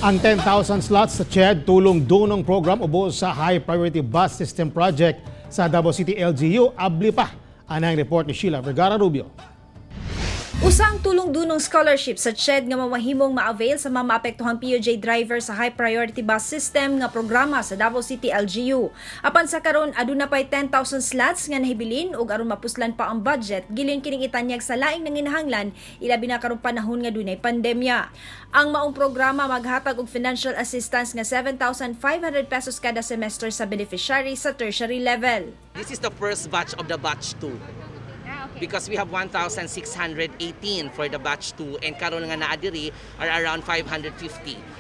Ang 10,000 slots sa CHED Tulong Dunong Program ubos sa High Priority Bus System Project sa Davao City LGU, abli pa. Anang report ni Sheila Vergara Rubio. Usa ang Tulong Dunong Scholarship sa CHED nga mamahimong ma-avail sa mga maapektuhang PUJ driver sa High Priority Bus System nga programa sa Davao City LGU. Apan sa karon, aduna pay 10,000 slots nga nahibilin ug aron mapuslan pa ang budget, gilin kining itanyag sa laing nanginahanglan, ilabi na karong panahon nga dunay pandemya. Ang maong programa maghatag og financial assistance nga 7,500 pesos kada semester sa beneficiary sa tertiary level. This is the first batch of the batch 2. Because we have 1,618 for the batch 2 and karon nga naa diri are around 550.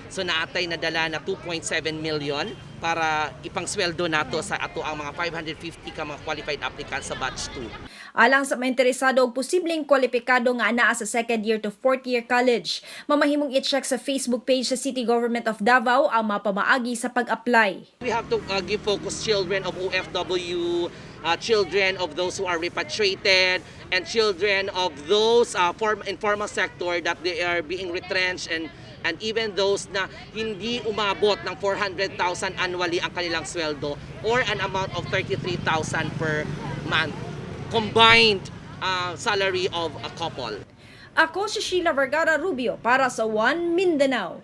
So naa tay nadala na 2.7 million para ipangsweldo nato sa ato ang mga 550 ka mga qualified applicants sa batch 2. Alang sa mga interesado og posibleng kwalipikado nga anaa sa second year to fourth year college, mamahimong i-check sa Facebook page sa City Government of Davao ang mga pamaagi sa pag-apply. We have to give focus children of OFW, children of those who are repatriated, and children of those informal sector that they are being retrenched and even those na hindi umabot ng 400,000 annually ang kanilang sweldo or an amount of 33,000 per month combined salary of a couple. Ako si Sheila Vergara Rubio para sa One Mindanao.